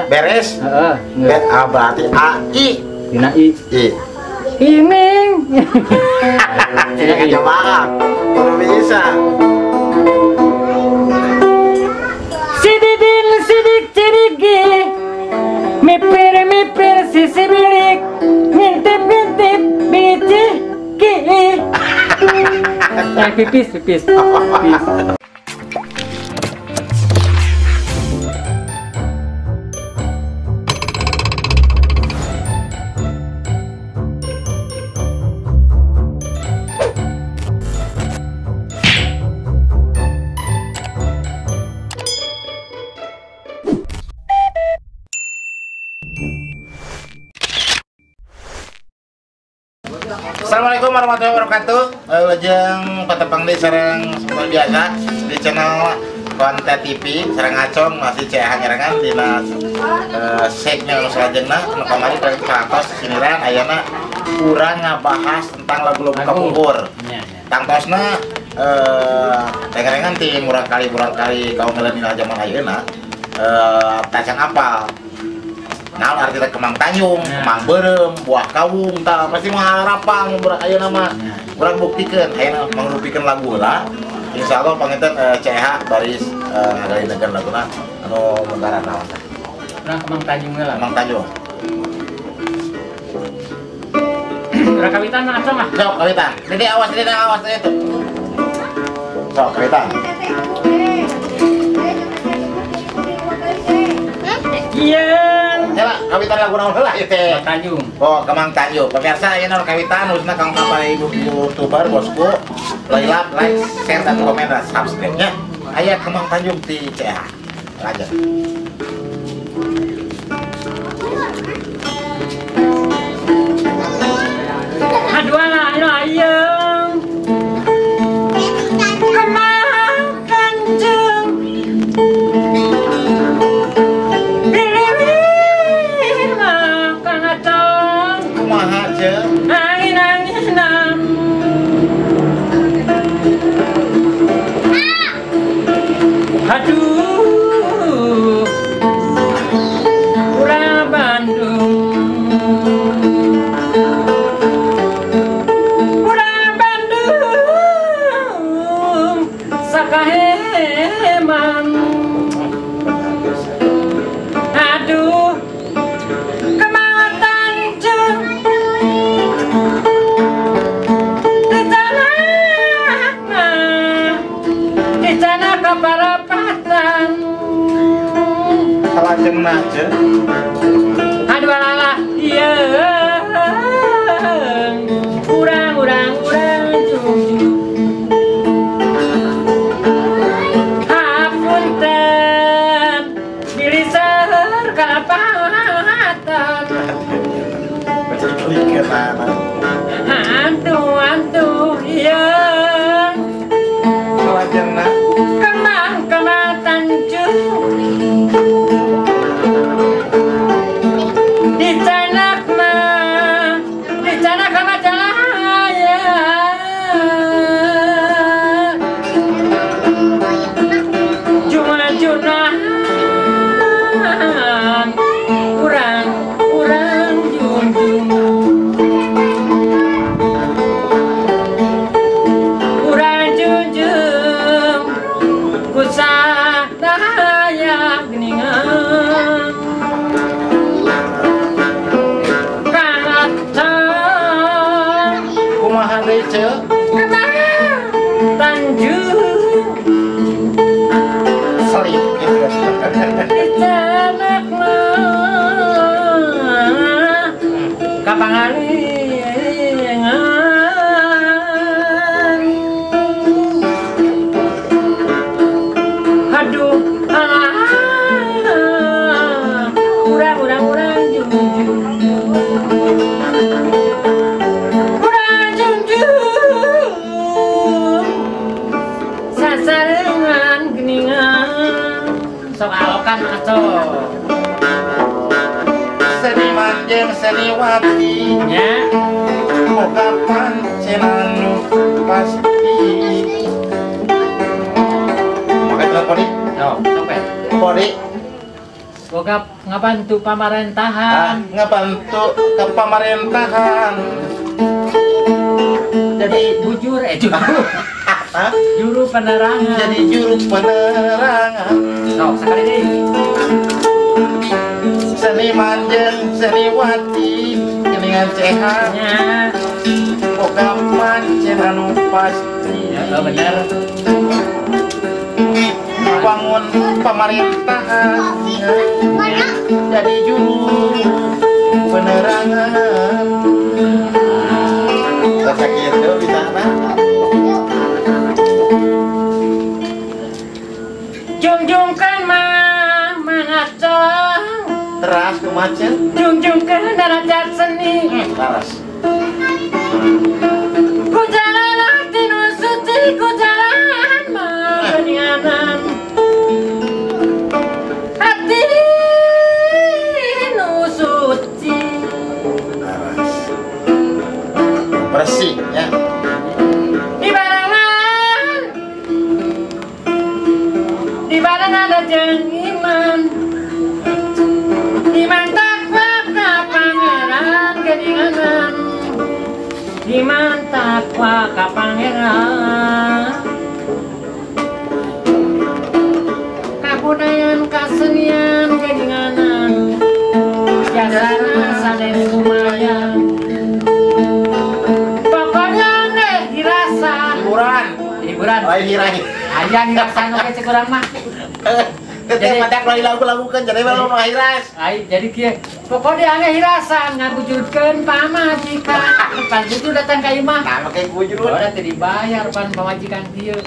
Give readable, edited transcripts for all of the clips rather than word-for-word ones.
Beres? Heeh. A berarti A I. Dina I. I. Iming. Tidak jemaah. Kudu bisa. Sididin sidik cirigi. Mipir mipir sisi bilik. Ngintip ngintip biji ki. Pipis pipis. Pipis. Assalamualaikum warahmatullahi wabarakatuh. Lejeng patepang di sareng seperti biasa di channel Konten TV sareng Acong masih CH nyerangan dina segmen nu salajengna nu kamari parantos siniran ayeuna urang ngabahas tentang lagu-lagu kapungkur. Tangtosna rengan-rengan ti murangkali kaum milenial zaman ayeuna tacan apal. Naon arti Kemang Tanjung, Kemang Beureum, buah kawung, tah pasti mah harapang urang ayeuna mah. Urang buktikeun ayeuna mangrupikeun lagu heula. Insyaallah panginten CH baris ngagalineun laguna anu munggaran naon tah. Urang Kemang Tanjung heula. Kemang Tanjung. Urang kawitan mah Acong ah. Sok kawitan. Dede awas, dede awas itu. Sok kawitan. Iya. Heula kawitan lagu naon heula ieu teh? Kemang Tanjung. Oh, Kemang Tanjung. Pemirsa ayeuna kawitan khususna kang ka para ibu YouTuber bosku, like, share dan komen dan subscribe-nya. Aya Kemang Tanjung ti CH. Lanjut. Aduh alah ayeung. Kemang Tanjung. Aduh, urang Bandung, urang Bandung, sakaheman. Aduh, Kemang Tanjung, di tanah kaparapatan. Salajengna aja. Aduh alah iya. Urang urang urang junjung. Hapunten bilih seueur kalepatan. Antu antu iya. Salajengna Kemang Kemang Tanjung. Di tanah mah, di tanah Kamajaya. Cuma-cuman urang urang junjung. Urang junjung kusah daya geningan. Kang Acong kumaha deui ceu? Kemang Tanjung. Selip di tanah mah kapangalingan. Aduh alah urang urang urang junjung. Urang junjung sasarengan geningan. Sok alokan Acong. Seniman jeung seniwati nya boga pancenan nu pasti. Make telepon di? Oh, sok we. Podi. Boga ngabantu pamarentahan. Ngabantu ke pamarentahan. Jadi bujur juru. Juru penerangan. Jadi juru penerangan. Sok sekali deui. Seniman jeung seniwati geuningan sehat. Boga pancen anu pasti. Ya bener. Bangun pemerintahan jadi juru penerangan. Rasa gitu bisa nah. Jungjungkan mah mangacong teras kumacen. Jungjungkan derajat seni. Teras. Ku jalan hati nu suci ku jalan mah geninganan. Hati nu suci. Teras. Bersih ya. Di barengan ada jeung iman. Iman takwa ka pangeran geuninganan. Iman takwa ka pangeran. Kabudayaan kasenian geuninganan. Jasana sanes lumayan. Pokoknya deh dirasa. Hiburan. Hiburan. Lain hirahi. Aya ngirasan oge cek urang mah. Teteh madak lain lagu-lagukeun jadi mah nu hiras. Ai jadi kieu. Pokoknya aneh hirasan ngabujurkeun pamajikan. Pan jujur datang ka imah. Nah make bujur. Udah teu dibayar pan pamajikan kieu.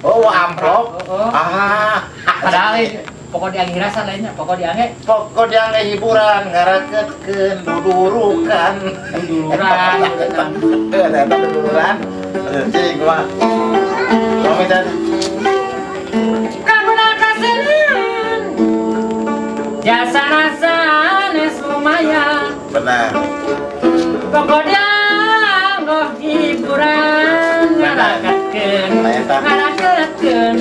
Oh amplop. Oh. Ah. Padahal pokoknya aneh hirasan lainnya, pokoknya aneh. Pokoknya aneh hiburan ngaraketkeun dudurukan. Dudururan. Heuh eta dudururan. Cing mah. Komentar. Kabuna kasenian jasa sanes lumayan. Benar. Pokoknya ngoh hiburan ngaraketkeun ngaraketkeun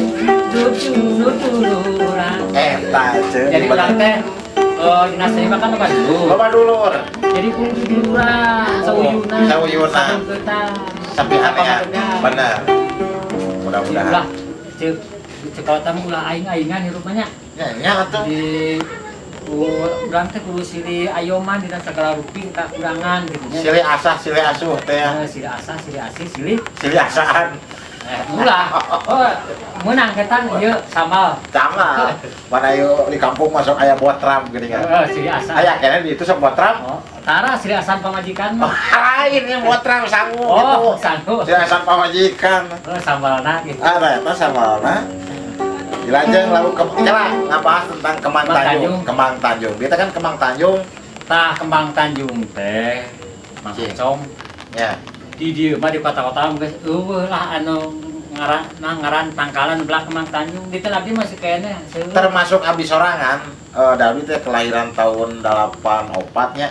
duduluran. Eta ceuk. Jadi urang teh dinas seni mah kan loba dulur. Loba dulur. Jadi kudu duluran sauyuna. Sauyuna. Sampai aneh. Benar. Mudah-mudahan. Cek cek tamu ulah aing-aingan hirup mah nya. Nya nya atuh. Di urang teh kudu silih ayoman dina sagala rupi kakurangan gitu nya. Silih asah silih asuh teh ya. Silih asah silih asih silih silih asaan. Ulah. Oh, meunang ketan ieu sambal. Sambal. Mana ieu di kampung masuk aya botram geuning kan. Heeh, silih asah. Aya keneh di itu sok botram. Oh, tara silih asan pamajikan mah. Lain nya botram sangu gitu. Oh, sangu. Silih asan pamajikan. Oh, sambalna gitu. Ah, eta sambalna. Dilajeng lalu kela ngabahas tentang Kemang Tanjung. Kemang Tanjung. Kita kan Kemang Tanjung. Tah Kemang Tanjung teh Mang Acong. Ya. Di dieu mah di kota-kota geus eueuh lah anu ngaran tangkalan belah Kemang Tanjung. Di teh abdi masih keneh. Termasuk abdi sorangan, da abdi teh kelahiran tahun 84 nya.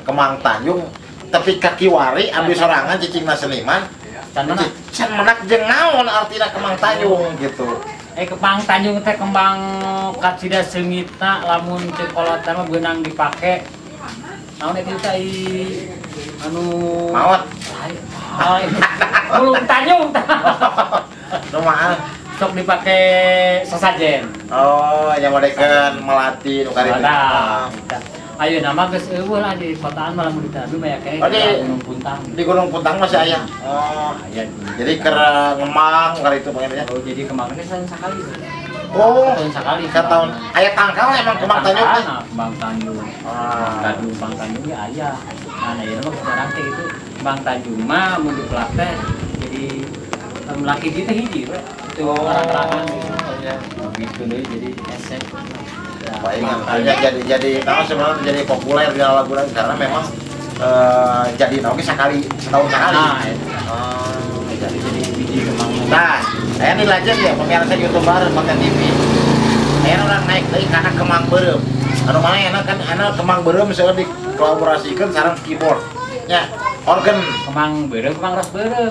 Kemang Tanjung tapi kakiwari abdi sorangan cicingna seniman. Can menak. Can menak jeung naon artina Kemang Tanjung gitu. Kemang Tanjung teh kembang kacida seungitna lamun cek kolot mah beunang dipake. Naon eta teh anu maot. Ulung Tanjung tah. Nu mahal. Sok dipake sesajen. Oh, nya modekeun melati nu karitu. Tah. Ayeuna mah geus eueuh lah di kotaan mah lamun di Tanjung mah ya keneh di Gunung Puntang. Di Gunung Puntang masih aya. Oh, aya. Jadi keur ngemang kali itu pengennya. Oh, jadi kemang teh sakali. Oh, tahun sakali. Satahun. Aya tangkal emang Kemang Tanjung teh. Kemang Tanjung. Ah. Kemang Tanjung ge aya. Nah, ayeuna mah sekarang teh itu Kemang Tanjung mah mun dipelak teh jadi laki di teh hiji we. Itu terang-terangan gitu. Iya. Gitu deui jadi esek. Baik, akhirnya jadi nah sebenarnya jadi populer di lagu lagi karena memang jadi oke sekali setahun sekali. Nah, jadi biji kemang. Nah, saya nih lajeng ya pemirsa YouTuber konten TV. Saya orang naik deui karena Kemang Beureum. Anu mana enak kan anu Kemang Beureum seueur dikolaborasikeun sareng keyboard. Nya, organ Kemang Beureum, Kemang Ros Beureum.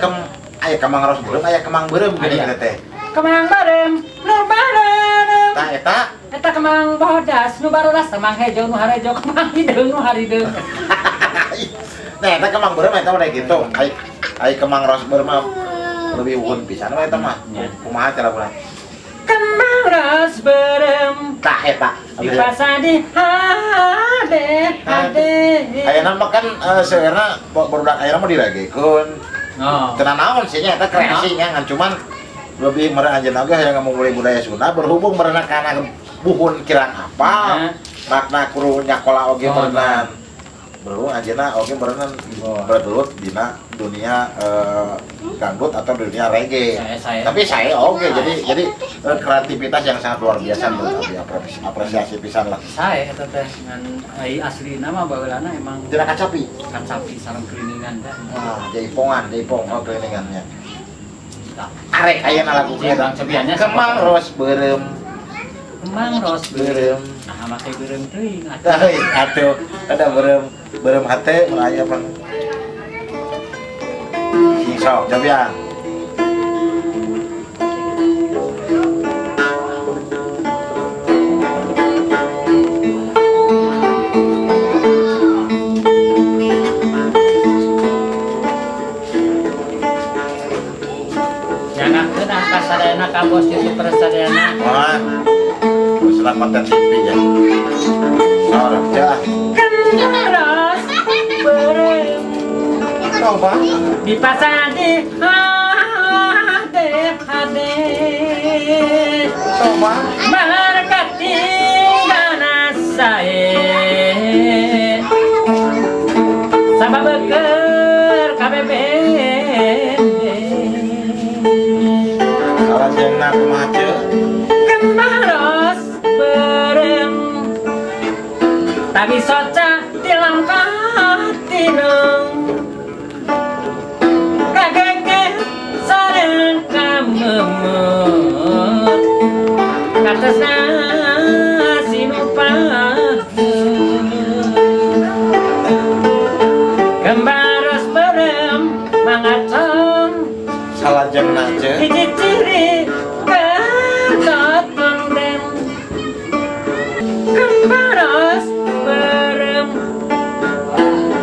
Aya Kemang Ros Beureum, aya Kemang Beureum geuning teh. Kemang Beureum, nu beureum. Tah eta Eta kemang bodas nu barodas kemang hejo nu harejo kemang hideung nu harideung. Nah, eta kemang beureum eta udah gitu. Ai kemang ros beureum mah lebih uhun pisan we eta mah. Kumaha cara urang? Kemang ros beureum. Tah eta. Dipasadi hade hade. Ayeuna mah kan seueurna barudak ayeuna mah diregekeun. Oh. Teu naon sih nya eta kreasi nya ngan cuman lebih meureun anjeunna oge hayang ngamumule budaya Sunda berhubung meureunna kana buhun kirang apal. Makna kudu nyakola oge meureunna. Berhubung anjeunna oge meureunna bergelut dina dunia dangdut atau dunia reggae. Tapi saya oge jadi kreativitas yang sangat luar biasa menurut abdi, apresiasi pisan lah. Saya eta teh ngan ai aslina mah baheulana emang tina kacapi. Kacapi sareng keliningan teh. Wah, jaipongan, jaipong oh keliningannya. Arek ayeuna lagu eta. Kemang ros beureum. Kemang ros beureum. Nah, make beureum teuing atuh. Atuh, ada beureum, beureum hate mun aya pan. Sok, cobian. Nyangakeun ah ka sadayana ka bos YouTuber sadayana. Wah. Usaha konten TV ya. Sok, cah. Kemang ros beureum. Coba. Dipasadi hade hade. Coba. Markati dana sae. Sababeukeur KBB. Salajengna kumaha ceu? Kemang ros beureum. Tabi soca tilangkah tinung. Kamemut katesna sinupaheun kembaros beureum mangacong salajengna ceu hiji ciri katotonden kembaros beureum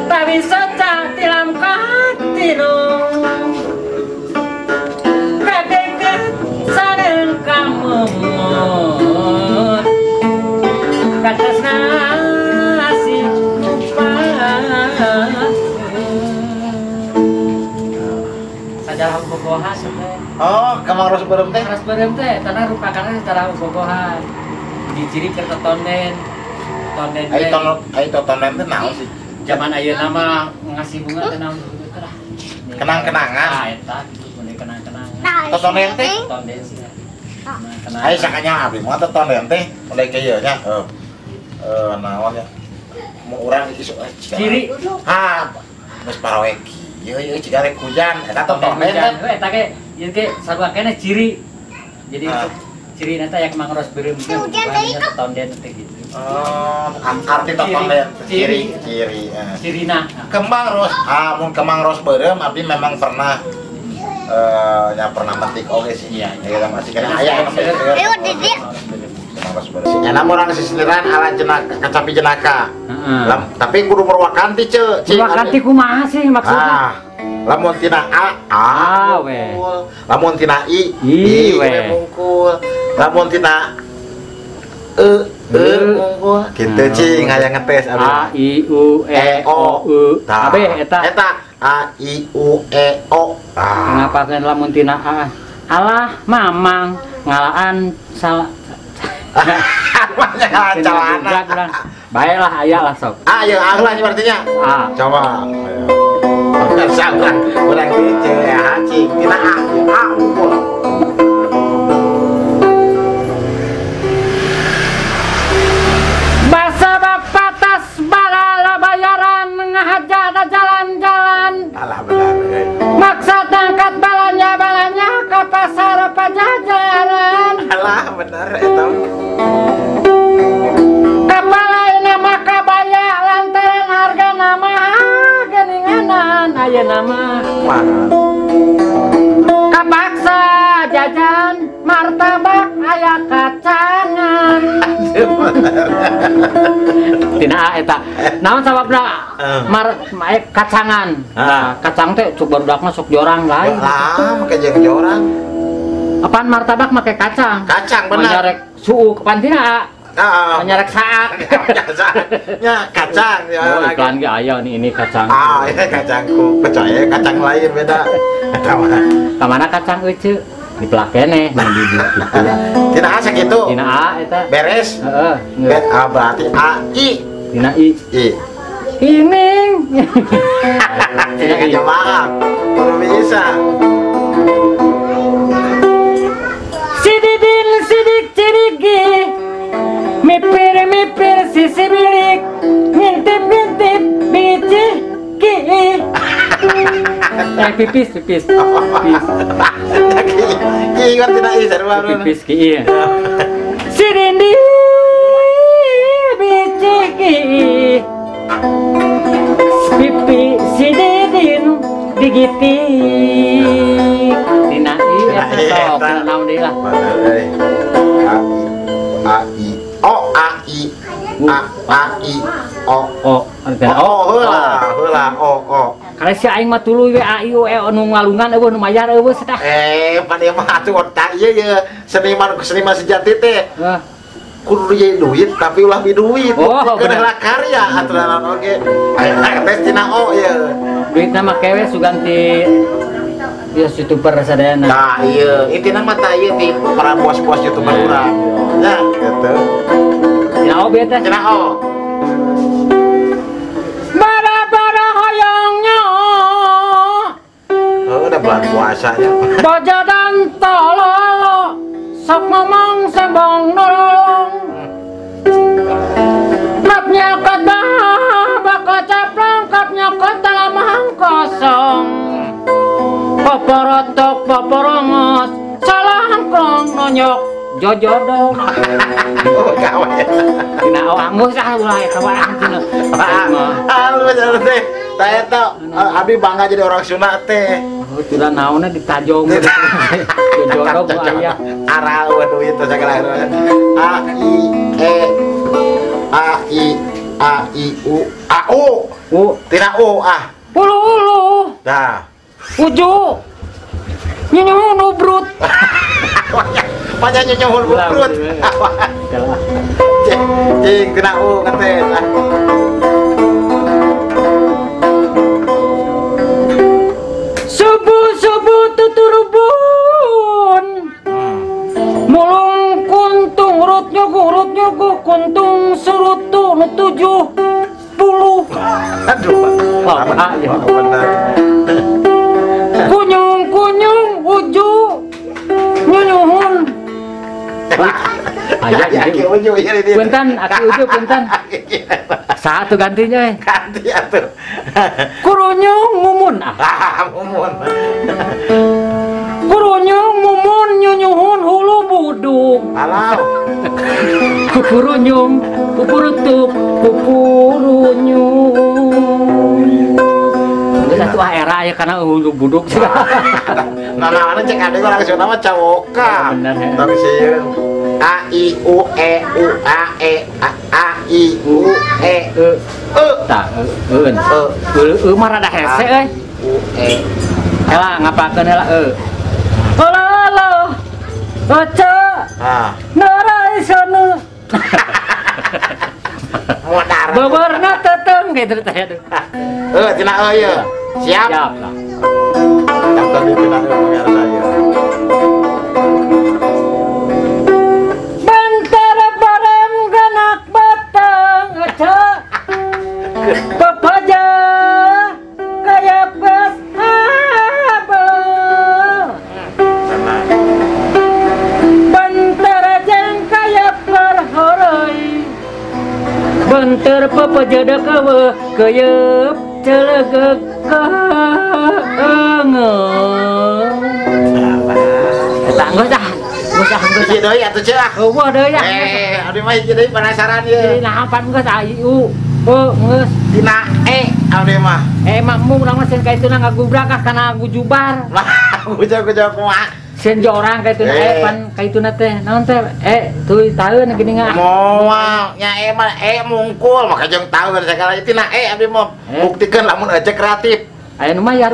tawi soca tilam katinung katasna sinupaheun. Sajarah bobogohan teh. Oh, kemang ros beureum teh? Ros beureum teh tanah rupakana secara bobogohan. Diciri keur totonden. Totonden teh. Ai totonden teh naon sih? Zaman ayeuna mah ngasih bunga teh naon gitu lah. Kenang-kenangan. Ah, eta gitu mun kenang-kenangan. Totonden teh? Totonden sih. Ai sakanya abdi mah totonden teh mulai kieu nya. Naon ya? Mun urang isuk ciri. Ha, geus parawe kieu ieu ciga rek hujan eta totonden teh. Eta ge ieu ge sarua keneh ciri. Jadi ciri na teh aya kemang ros beureum totonden teh gitu. Oh, arti totonden ciri, ciri. Cirina. Kemang ros, ah mun kemang ros beureum abdi memang pernah nya pernah metik oge sih. Iya, ya masih kena aya anu Enak orang sisiliran ala jenaka, kacapi jenaka. Tapi kudu Purwakanti ceu. Purwakanti kumaha sih maksudnya? Ah, lamun tina A, A we. Lamun tina I, I we mungkul. Lamun tina E, E mungkul. Kitu cing hayang ngetes abdi. A I U E O U. Kabeh eta. Eta A I U E O. Ngapakeun lamun tina A? Alah mamang ngalaan salah. Apanya celana. Baiklah aya lah sok. Ah ya ah lah artinya. Ah. Coba. Ayo. Salah urang di CH tina A, A unggul. Basa bapatas balala bayaran ngahajana jalan-jalan. Alah benar. Maksa tangkat balanya-balanya ke pasar pajajaran. Alah benar eta. Kapalaina maka baya lantaran harga nama geninganan ayeuna mah. Kapaksa jajan martabak aya kacangan. Tina A eta. Naon sababna mar kacangan. Nah, kacang teh cuk barudakna sok jorang lain. Lah, make jeung jorang. Apaan martabak make kacang? Kacang benar. Manyarek suuk pan tina A. Heeh. Manyarek saak. Nya kacang ya. Oh, iklan ge aya nih ini kacang. Ah, ini kacangku. Percaya kacang lain beda. Eta mah. Ka mana kacang euceu? Dipelak keneh nah di gitu. Tina A sakitu. Tina A eta. Beres. Heeh. A berarti A I. Tina I. I. Ining. Tina I. Jemaah. Kudu bisa. Si Didin sidik cirigi. Mipir-mipir sisi bilik. Ngintip-ngintip biji ki. Pipis pipis. Pipis. Ki kan tidak I sarua. Pipis ki. Si Dindi biji ki. Pipi si Didin digitik. Tina I eta sok tina naon deui lah. A I O A I A A I O O O heula heula O O. Kali si aing mah tuluy we A I U E nu ngalungan eueuh nu mayar eueuh tah. Pan ieu mah atuh otak ieu ye seniman seniman sejati teh. Kudu ye duit tapi ulah duit. Oh, bener karya atuh naon oge. Aya tes tina O ye. Duitna mah kewe suganti ya YouTuber sadayana. Tah ieu intina mah tah ieu ti para bos-bos YouTuber urang. Ya gitu. Tina O bieu teh. Tina O. Bara-bara hoyongnya. Oh, udah bulan puasa ya. Baja dan tololo sok ngomong sembong nolong. Kapnya kata bakal caplang kapnya kota lamang kosong. Poporotok poporongos salah angklong nonyok jojodong. Oh, gawe. Tina O anggus ah ulah eta wae cenah. Halus halus teh. Tah eta abi bangga jadi orang Sunda teh. Oh, cenah naonna ditajong. Jojodong aya. Arah duit teh sagala. A I E A I A I U A U. U. Tina U ah. Ulu ulu. Tah. Uju. Nyunyuhun ubrut. Banyak nyunyuhun ubrut. Cing tina U ngetes. Subuh-subuh tuturubun. Mulung kuntung rut nyuguh kuntung surut nu 70. Aduh. Benar. Kunyung-kunyung uju nyunyuhun. Aya aki uju ieu di dieu. Punten aki uju punten. Saha tuh gantinya we? Ganti atuh. Kurunyung mumun ah. Mumun. Kurunyung mumun nyunyuhun hulu buduk. Alau. Kukurunyung kukurutup kukurunyung. Geus atuh era aya kana hulu buduk. Nah, nah, cek ade orang Sunda mah cawoka. Bener he. Tapi sieun. A I U E U A E A A I U E E E tah eun. E e mah rada hese euy. U E. Heula ngapakeun heula e. Ola ola. Oce. Ah. Naraisana. Modar. Beberna teteng kitu teh aduh. Heuh tina e ieu. Siap. Siap lah. Daftar di tina e pemirsa ieu. Bentar bareng ganak batang aca. Pepaja kaya pes haba. Bentar jeng kaya perhoroi. Bentar pepaja dekewe keyep celegek keungeun. Eta geus ah. Geus ah geus. Hiji deui atuh ceu ah. Eueuh deui ah. Abdi mah hiji deui penasaran ieu. Dina apa geus A I U E geus. Dina E abdi mah. Mah mung urang mah sieun ka ituna ngagubrak ah kana gujubar. Lah, gujab-gujab kumaha? Sieun jorang ka itu pan ka itu teh. Naon teh? Tuluy taeun gini ngah. Moal nya mah mungkul maka jeung taeun segala itu na abdi mah buktikeun lamun aja kreatif. Aya nu mayar.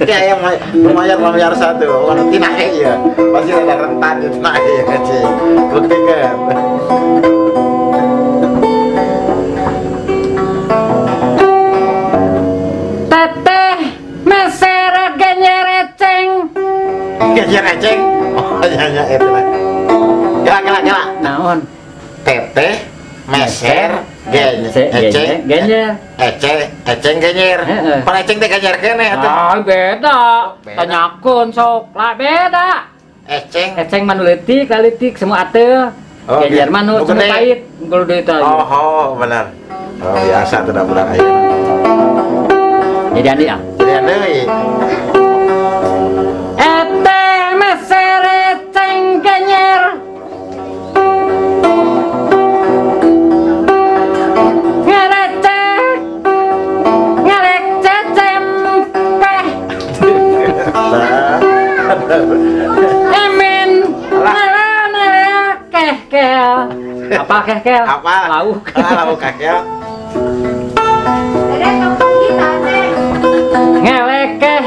Ya aya lumayar satu. Warna tina ya. Pasti ada rentan itu na ya cing. Buktikeun. Teteh meser genyereceng. Genyereceng. Oh nya eta mah. Gela. Naon? Teteh meser eceng genyer. Eceng genyer. Pan eceng teh genyer keneh atuh. Ah beda. Tanyakeun sok. Lah beda. Eceng. Eceng mah nu leutik semua ateu. Genyer mah nu pahit. Gulu deui teh. Oh, benar. Oh, biasa tuh budak ayeuna. Jadi andi ah. Jadi deui. Eteh meser eceng genyer. Ngerecek ngerek cecempeh. Emin ngelak kehkel. Apa kehkel? Apa? Lauk. Lauk kehkel. Ngelekeh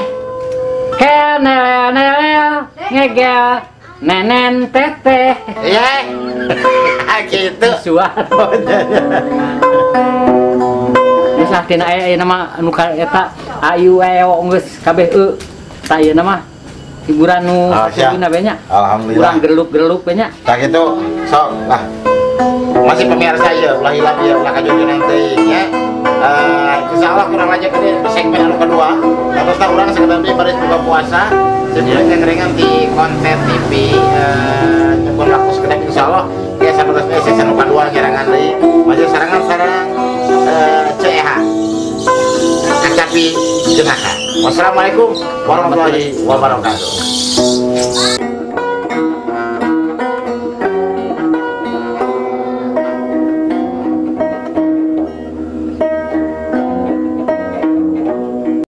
kel nelel nelel ngegel nenen teteh. Iya. Gitu. Suar. Geus lah tina aya nama anu ka eta a i u e o geus kabeh e. Tah ieu mah hiburan nu satujuna we nya. Alhamdulillah. Urang gerlup-gerlup we nya. Tah kitu sok lah. Masih pemirsa ya, ulah hilap ya, ulah kajojonan teuing nya. Insyaallah kurang aja ke segmen anu kedua. Terus tah urang sekedar di baris buka puasa. Sebelum ringan di konten TV nyukur laku sekedar insyaallah ya sampai season kedua nyerangan deui. Masih sarangan sareng CEH. Kacapi jenaka. Wassalamualaikum warahmatullahi wabarakatuh.